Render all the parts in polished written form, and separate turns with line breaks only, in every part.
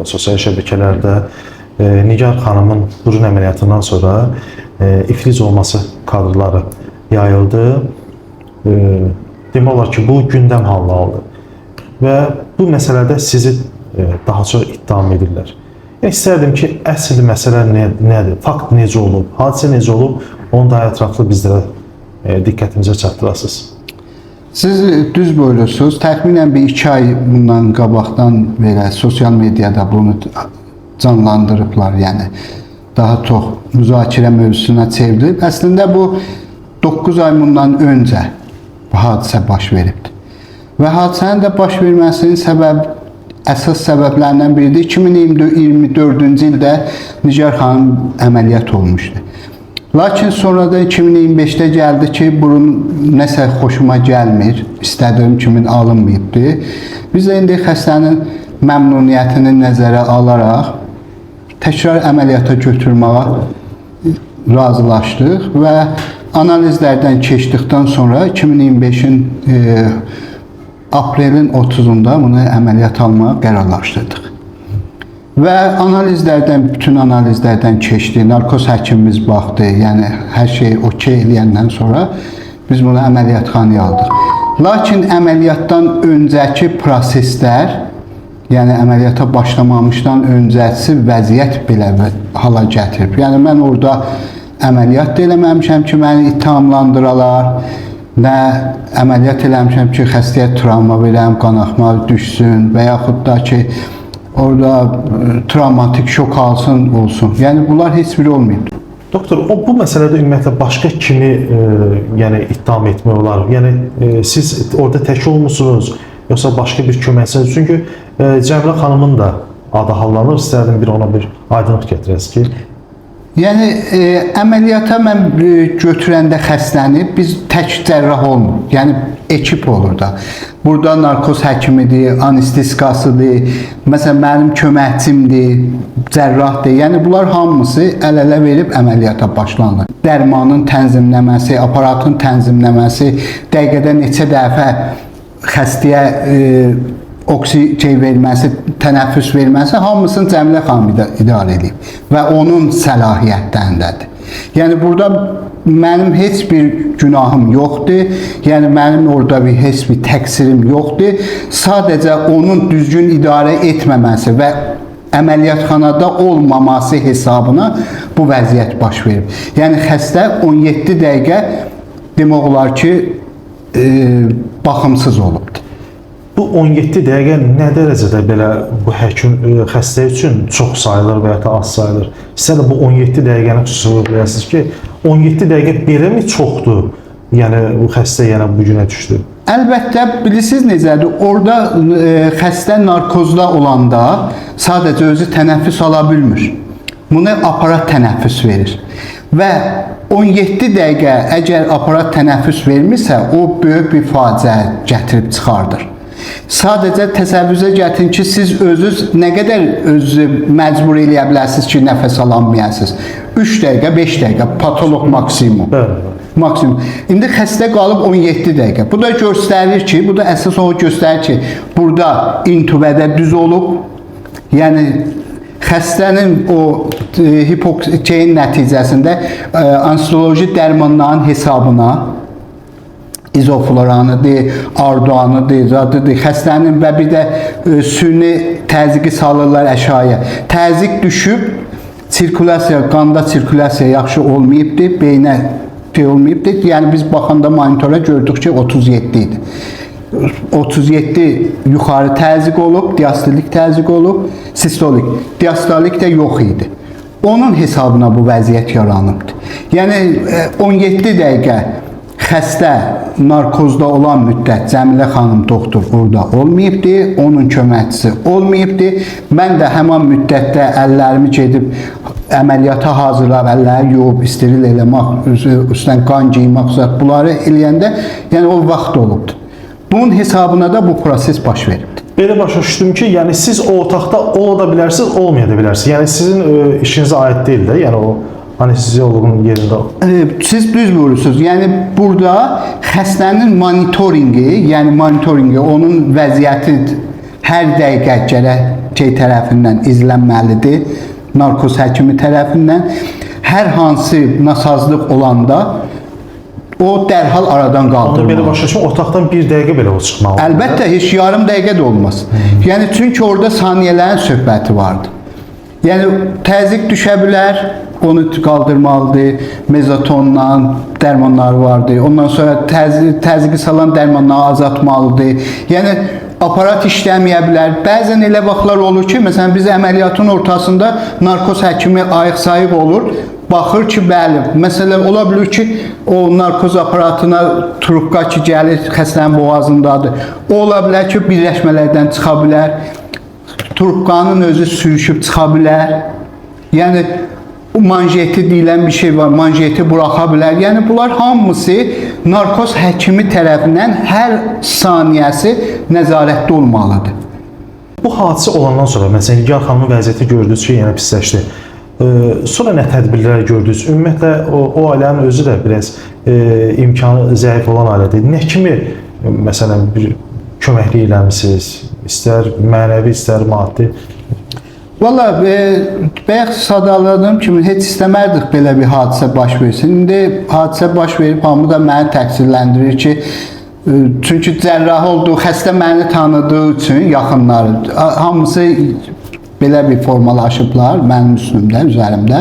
sosial şəbəkələrdə Nigar xanımın burun əməliyyatından sonra iflic olması kadrları yayıldı. Demək olar ki, bu gündəm halını aldı. Və bu məsələdə sizi daha çox ittiham edirlər. Yəni istərdim ki, əsl məsələ nədir, fakt necə olub, hadisə necə olub, onu daha ətraflı bizlərə diqqətimizə çatdırasınız.
Siz düz buyurursunuz. Təxminən bir 2 ay bundan qabaqdan belə sosial mediada bunu canlandırıblar, yəni daha çox müzakirə mövzusuna çevrilib. Əslində bu 9 ay bundan öncə bu hadisə baş veribdi. Və hadisənin də baş verməsinin səbəb əsas səbəblərindən biridir. 2024-cü ildə Nigar xanım əməliyyat olmuşdu. Lakin sonradan 2025-də gəldi ki, burun nəsə xoşuma gəlmir, istədiyim kimi alınmayıbdı. Biz də indi xəstənin məmnuniyyətini nəzərə alaraq təkrar əməliyyata götürməyə razılaşdıq və analizlərdən keçdikdən sonra 2025-in aprelin 30-unda bunu əməliyyat almağa qərarlaşdırdıq. Və analizlərdən, bütün analizlərdən keçdi, narkoz həkimimiz baxdı, yəni hər şey okey eləyəndən sonra biz bunu əməliyyatxanaya aldıq. Lakin əməliyyatdan öncəki proseslər, yəni əməliyyata başlamamışdan öncəsi vəziyyət belə hala gətirib. Yəni mən orada əməliyyat da eləməmişəm ki, məni ittihamlandıralar, nə əməliyyat eləmişəm ki, xəstəyə travma verəm, qanaxma düşsün və yaxud da ki, orada travmatik şok alsın, olsun. Yəni bunlar heç biri olmayıb.
Doktor, bu məsələdə ümumiyyətlə başqa kimi yəni ittiham etmək olar? Yəni siz orada tək olmusunuz, yoxsa başqa bir köməkçiniz? Çünki Cəmilə xanımın da adı hallanır. İstərdim bir ona bir aydınlıq gətirəsiniz ki.
Yəni əməliyyata mən götürəndə xəstəni biz tək cərrah olmur. Yəni ekip olur da. Burada narkoz həkimidir, anestezikasıdır, məsələn mənim köməkçimdir, cərrahdır. Yəni bunlar hamısı əl-ələ verib əməliyyata başlanır. Dərmanın tənzimləməsi, aparatın tənzimləməsi, dəqiqədə neçə dəfə xəstəyə oksigen verməsi, tənəffüs verməsi hamısını Cəmilə xanım idarə edib və onun səlahiyyətlərindədir. Yəni burada mənim heç bir günahım yoxdur. Yəni mənim orada heç bir təqsirim yoxdur. Sadəcə onun düzgün idarə etməməsi və əməliyyatxanada olmaması hesabına bu vəziyyət baş verib. Yəni xəstə 17 dəqiqə demək olar ki, baxımsız olubdur.
Bu 17 dəqiqə nə dərəcədə belə bu həkim xəstə üçün çox sayılır və ya da az sayılır? Sizə də bu 17 dəqiqəni xüsusi vurğulayasınız ki, 17 dəqiqə beləmi çoxdur? Yəni bu xəstə yəni bu günə düşdü.
Əlbəttə, bilirsiniz necədir? Orada xəstə narkozda olanda sadəcə özü tənəffüs ala bilmir. Bunu aparat tənəffüs verir. Və 17 dəqiqə əgər aparat tənəffüs vermirsə, o böyük bir faciə gətirib çıxardır. Sadəcə təsəvvürünüzə gətirin ki, siz özünüz nə qədər özünüzü məcbur eləyə bilərsiniz ki, nəfəs alamayasınız. 3 dəqiqə, 5 dəqiqə patoloq maksimum.
Bəli.
Maksimum. İndi xəstə qalıb 17 dəqiqə. Bu da göstərir ki, bu da əsas o göstərir ki, burada intubədə düz olub. Yəni xəstənin o hipoksiyanın nəticəsində anestezoloji dərmanların hesabına izofloranıdır, arduanıdır, zadıdır, xəstənin və bir də süni təzyiqi salırlar aşağıya. Təzyiq düşüb, sirkulyasiya, qanda sirkulyasiya yaxşı olmayıbdır, beynə şey olmayıbdır. Yəni biz baxanda monitora gördük ki, 37 idi. 37 yuxarı təzyiq olub, diastolik təzyiq olub, sistolik. Diastolik də yox idi. Onun hesabına bu vəziyyət yaranıbdır. Yəni 17 dəqiqə xəstə narkozda olan müddət Cəmilə xanım doktor orada olmayıbdı, onun köməkçisi olmayıbdı. Mən də həmin müddətdə əllərimi gedib əməliyyata hazırlayıb, əlləri yuyub, steril eləmək, üstdən qan geymək, bunları eləyəndə, yəni o vaxt olubdu. Bunun hesabına da bu proses baş veribdi.
Belə başa düşdüm ki, yəni siz o otaqda ola da bilərsiniz, olmaya da bilərsiniz. Yəni sizin işinizə aid deyil də, yəni o anestezioloqun yerində.
Siz düz buyurursunuz. Yəni burada xəstənin monitorinqi, yəni monitorinqi, onun vəziyyəti hər dəqiqə gərək şey tərəfindən izlənməlidir, narkoz həkimi tərəfindən. Hər hansı nasazlıq olanda o dərhal aradan
Onu belə
qaldırmalıdır.
başa düşürəm, otaqdan bir dəqiqə belə o çıxmalıdır.
Əlbəttə, heç yarım dəqiqə də olmaz. Yəni çünki orada saniyələrin söhbəti vardır. Yəni təzyiq düşə bilər, onu qaldırmalıdır. Mezatonla dərmanları vardı. Ondan sonra təzyiqi salan dərmanları azaltmalıdır. Yəni aparat işləməyə bilər. Bəzən elə vaxtlar olur ki, məsələn biz əməliyyatın ortasında narkoz həkimi ayıq-sayıq olur. Baxır ki, bəli, məsələn ola bilər ki, o narkoz aparatına trubka ki gəlir xəstənin boğazındadır. O ola bilər ki, birləşmələrdən çıxa bilər. Trubkanın özü sürüşüb çıxa bilər. Yəni o manjeti deyilən bir şey var, manjeti buraxa bilər. Yəni bunlar hamısı narkoz həkimi tərəfindən hər saniyəsi nəzarətdə olmalıdır.
Bu hadisə olandan sonra, məsələn, Nigar xanımın vəziyyəti gördünüz ki, yenə pisləşdi. Sonra nə tədbirlər gördünüz? Ümumiyyətlə o ailənin özü də biraz imkanı zəif olan ailədir. Nə kimi məsələn bir köməklik eləmisiniz? İstər mənəvi, istər maddi.
Valla bayaq sadaladığım kimi heç istəmərdik belə bir hadisə baş versin. İndi hadisə baş verib, hamı da məni təqsirləndirir ki, çünki cərrah oldu, xəstə məni tanıdığı üçün yaxınları, hamısı belə bir formalaşıblar mənim üstümdə, üzərimdə.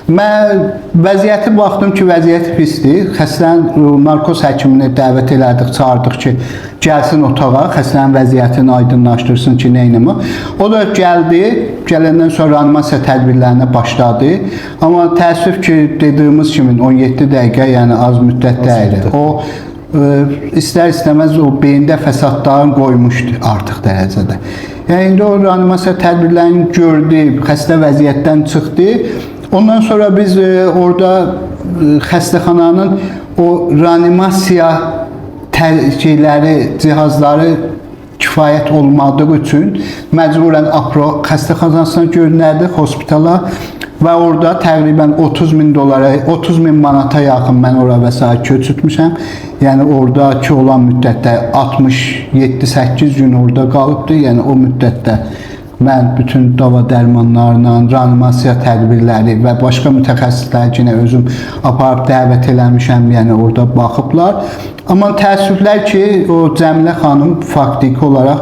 Mən vəziyyəti baxdım ki, vəziyyət pisdir. Xəstənin narkoz həkimini dəvət elədik, çağırdıq ki, gəlsin otağa, xəstənin vəziyyətini aydınlaşdırsın ki, nə etmə. O da gəldi. Gələndən sonra reanimasiya tədbirlərinə başladı. Amma təəssüf ki, dediyimiz kimi 17 dəqiqə, yəni az müddət deyil. O istər-istəməz o beyində fəsadların qoymuşdu artıq dərəcədə. Yəni indi o reanimasiya tədbirlərini gördü, xəstə vəziyyətdən çıxdı. Ondan sonra biz orada xəstəxananın o reanimasiya şeyləri, cihazları kifayət olmadığı üçün məcburən APRO xəstəxanasına göndərdik, hospitala və orada təqribən 30 min dolara, 30 min manata yaxın mən ora vəsait köçürtmüşəm. Yəni oradakı olan müddətdə 67-8 gün orada qalıbdı. Yəni o müddətdə mən bütün dava dərmanlarla, reanimasiya tədbirləri və başqa mütəxəssisləri yenə özüm aparıb dəvət eləmişəm, yəni orada baxıblar. Amma təəssüflər ki, o Cəmilə xanım faktiki olaraq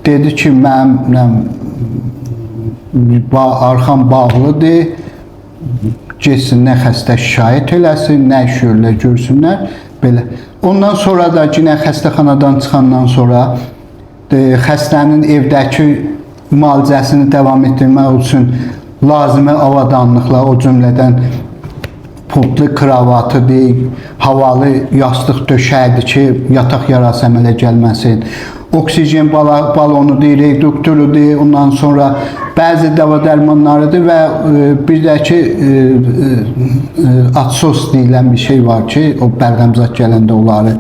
dedi ki, mənimlə arxam bağlıdır, getsin nə xəstə şikayət eləsin, nə iş görürlər, görsünlər, belə. Ondan sonra da yenə xəstəxanadan çıxandan sonra xəstənin evdəki müalicəsini davam etdirmək üçün lazımi avadanlıqlar, o cümlədən pultlu kravatıdır, havalı yastıq döşəkdir ki, yataq yarası əmələ gəlməsin. Oksigen balonudur, reduktorudur, ondan sonra bəzi dava dərmanlarıdır və bir də ki, atsos deyilən bir şey var ki, o bəlğəmzat gələndə onları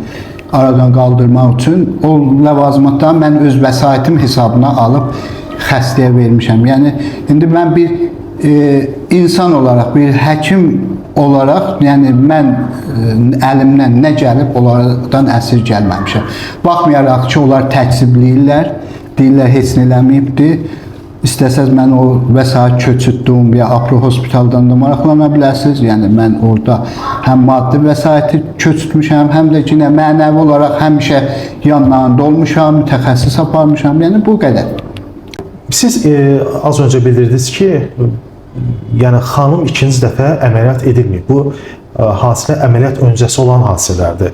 aradan qaldırmaq üçün o ləvazimatları mən öz vəsaitim hesabına alıb xəstəyə vermişəm. Yəni indi mən bir insan olaraq, bir həkim olaraq, yəni mən əlimdən nə gəlib onlardan əsir gəlməmişəm. Baxmayaraq ki, onlar təksibləyirlər, deyirlər heç nə eləməyibdir. İstəsəz mən o vəsait köçürtdüyüm ya APRO hospitaldan da maraqlana bilərsiniz. Yəni mən orada həm maddi vəsaiti köçürtmüşəm, həm də ki, mənəvi olaraq həmişə yanlarında olmuşam, mütəxəssis aparmışam. Yəni bu qədər.
Siz az öncə bildirdiniz ki, yəni xanım ikinci dəfə əməliyyat edilməyib. Bu hadisə əməliyyat öncəsi olan hadisələrdir.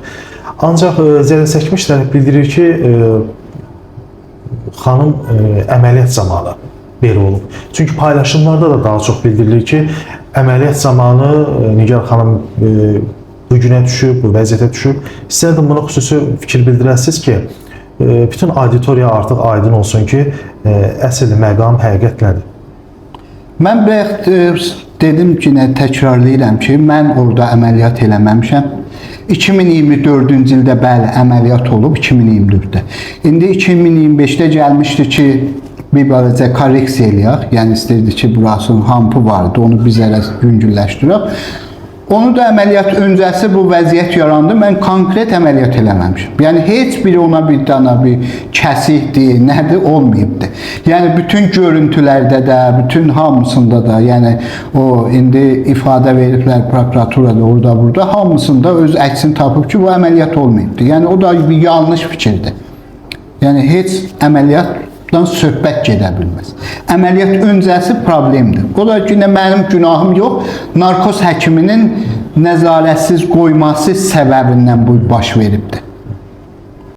Ancaq zərər çəkmiş tərəf bildirir ki, xanım əməliyyat zamanı belə olub. Çünki paylaşımlarda da daha çox bildirilir ki, əməliyyat zamanı Nigar xanım bu günə düşüb, bu vəziyyətə düşüb. İstərdim buna xüsusi fikir bildirəsiniz ki, bütün auditoriya artıq aydın olsun ki, əsl məqam həqiqət nədir?
Mən bayaq dedim ki, nə təkrarlayıram ki, mən orada əməliyyat eləməmişəm. 2024-cü ildə bəli əməliyyat olub 2024-də. İndi 2025-də gəlmişdi ki, bir balaca korreksiya eləyək. Yəni istəyirdi ki, burasının hampı vardı, onu biz hələ yüngülləşdirək. Onu da əməliyyat öncəsi bu vəziyyət yarandı. Mən konkret əməliyyat eləməmişəm. Yəni heç biri ona bir dana bir kəsikdir, nədir olmayıbdı. Yəni bütün görüntülərdə də, bütün hamısında da, yəni o indi ifadə veriblər prokuraturada, orada, burada hamısında öz əksini tapıb ki, bu əməliyyat olmayıbdı. Yəni o da bir yanlış fikirdir. Yəni heç əməliyyatdan söhbət gedə bilməz. Əməliyyat öncəsi problemdir. O da ki, nə mənim günahım yox, narkoz həkiminin nəzarətsiz qoyması səbəbindən bu baş veribdir.